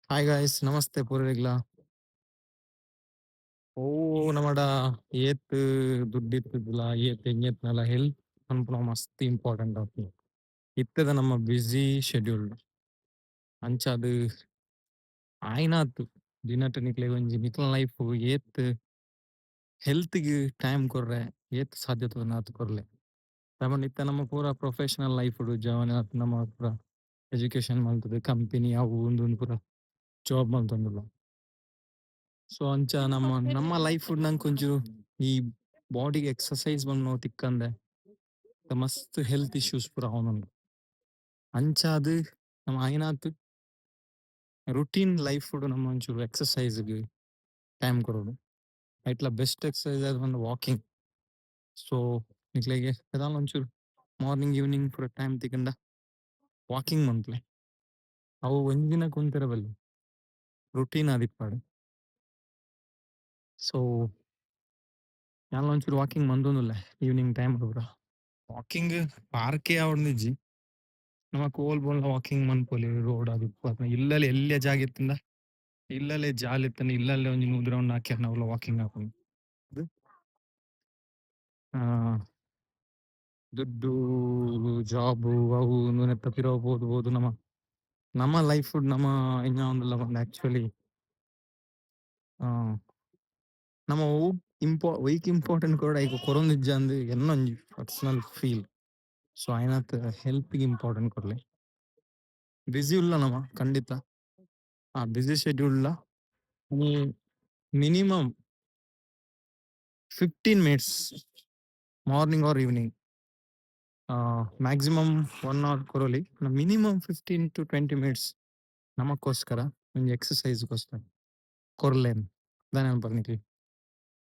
Hi guys, ನಮಸ್ತೆ ಪೂರೆಗ್ಲ. ಓ ನಮಡ ಏತ್ ದುಡ್ಡು ಇತ್ತುದುಲ, ಏತ್ ಎಂಜತ್ನಲ, ಹೆಲ್ತ್ ಪನ್ಪುನ ಮಸ್ತ್ ಇಂಪಾರ್ಟೆಂಟ್ ಆಪುಂಡು ಇತ್ತೆದ ನಮ್ಮ ಬ್ಯುಸಿ ಶೆಡ್ಯೂಲ್. ಅಂಚಾದ್ ಆಯಿನಾತ್ ದಿನಟ್ ನಿಕ್ಲೆಗ್ ಒಂಜಿ ನಿಕ್ಲ್ನ ಲೈಫ್ ಏತ್ ಹೆಲ್ತ್ ಗ್ ಟೈಮ್ ಕೊರ್ರೆ ಏತ್ ಸಾಧ್ಯತೆ ಆತ್ ಕೊರ್ಲೆ. ದಾಯೆ ಇತ್ತೆ ನಮ್ಮ ಪೂರ ಪ್ರೊಫೆಷನಲ್ ಲೈಫ್ ಡು ಜವನೆ ನಮ್ಮ ಪೂರ ಎಜುಕೇಶನ್ ಮಲ್ತುದು ಕಂಪನಿ ಅವು ಉಂದು ಪೂರ ಜಾಬ್ ಮಲ್ತೊಂದುಲ್ಲ. ಸೊ ಅಂಚ ನಮ್ಮ ನಮ್ಮ ಲೈಫ್ ನಂಕ್ ಒಂಚೂರು ಈ ಬಾಡಿಗ್ ಎಕ್ಸರ್ಸೈಸ್ ಮನ್ಪುನವು ತಿಕ್ಕಂದೆ ಮಸ್ತ್ ಹೆಲ್ತ್ ಇಶ್ಯೂಸ್ ಪೂರ ಆವೊಂದುಂಡು. ಅಂಚಾದ್ ನಮ ಆಯಿನಾತ್ ರುಟೀನ್ ಲೈಫ್ ಡು ನಮ ಒಂಚೂರು ಎಕ್ಸರ್ಸೈಸ್ ಗ್ ಟೈಮ್ ಕೊರೊಡು. ಐಟ್ಲ ಬೆಸ್ಟ್ ಎಕ್ಸರ್ಸೈಸ್ ಪಂಡ ವಾಕಿಂಗ್. ಸೊ ನಿಕ್ಲೆಗ್ ದಾಲ ಒಂಚೂರು ಮಾರ್ನಿಂಗ್ ಈವ್ನಿಂಗ್ ಪೂರ ಟೈಮ್ ತಿಕ್ಕುಂಡ ವಾಕಿಂಗ್ ಮನ್ಪುಲೆ. ಅವು ಒಂಜಿ ದಿನ ಕುಂತೆರೆ ಬಲ್ಲಿ, ರುಟೀನ್ ಆದಿಪ್ಪಡ್. ಸೊ ಯಾನ್ಲ ಒಂಚೂರು ವಾಕಿಂಗ್ ಮಂತೊಂದುಲ್ಲೆ ಈವ್ನಿಂಗ್ ಟೈಮ್ ಪೂರ. ವಾಕಿಂಗ್ ಪಾರ್ಕ್ ಆವೊಂದಿಜ್ಜಿ, ನಮಕ್ ಓಲ್ ಬೋಲ ವಾಕಿಂಗ್ ಮನ್ಪೊಲಿ. ರೋಡ್ ಆದಿಪ್ಪು ಅತ್ತ್ಂಡ ಇಲ್ಲಲ್ ಎಲ್ಯ ಜಾಗ ಇತ್ತ್ಂಡ, ಇಲ್ಲಲೆ ಜಾಲ್ ಇತ್ತ್ಂಡ ಇಲ್ಲಲ್ಲೆ ಒಂಜಿ 100 ರೌಂಡ್ ಹಾಕ್ಯೆರ್ನ ಅವ್ಲ ವಾಕಿಂಗ್ ಆಪುಂಡು. ದುಡ್ಡು, ಜಾಬ್, ಅವು ಉಂದು ನೆತ್ತ ಪಿರವು ಪೋದು ಪೋದು ನಮ ನಮ ಲೈಫ್ ನಮ ಎಂಚ ಪಂಡುಲ್ಲ ಪಂಡ ಆಕ್ಚುಲಿ ನಮ ಒವು ಇಂಪಾ ಒಯ್ಕ್ ಇಂಪಾರ್ಟೆಂಟ್ ಕೊರೊಡು ಐಕ್ ಕೊರೊಂದಿಜ್ಜಂದ್ ಎನ್ನ ಒಂಜಿ ಪರ್ಸನಲ್ ಫೀಲ್. ಸೊ ಆಯಿನಾತ್ ಹೆಲ್ತ್ ಗ್ ಇಂಪಾರ್ಟೆಂಟ್ ಕೊರ್ಲೆ. ಬ್ಯುಸಿ ಉಲ್ಲ ನಮ ಖಂಡಿತ. ಆ ಬ್ಯುಸಿ ಶೆಡ್ಯೂಲ್ ಲ minimum 15 minutes morning or evening, maximum one hour ಕೊರೊಲಿ. Minimum 15 to 20 minutes ನಮಕ್ಕೋಸ್ಕರ, ಒಂಜಿ ಎಕ್ಸರ್ಸೈಸ್ ಗೋಸ್ಕರ ಕೊರ್ಲೆ. ದಾನೆ ಪನ್ಪರ್ ನಿಕ್ಲ್?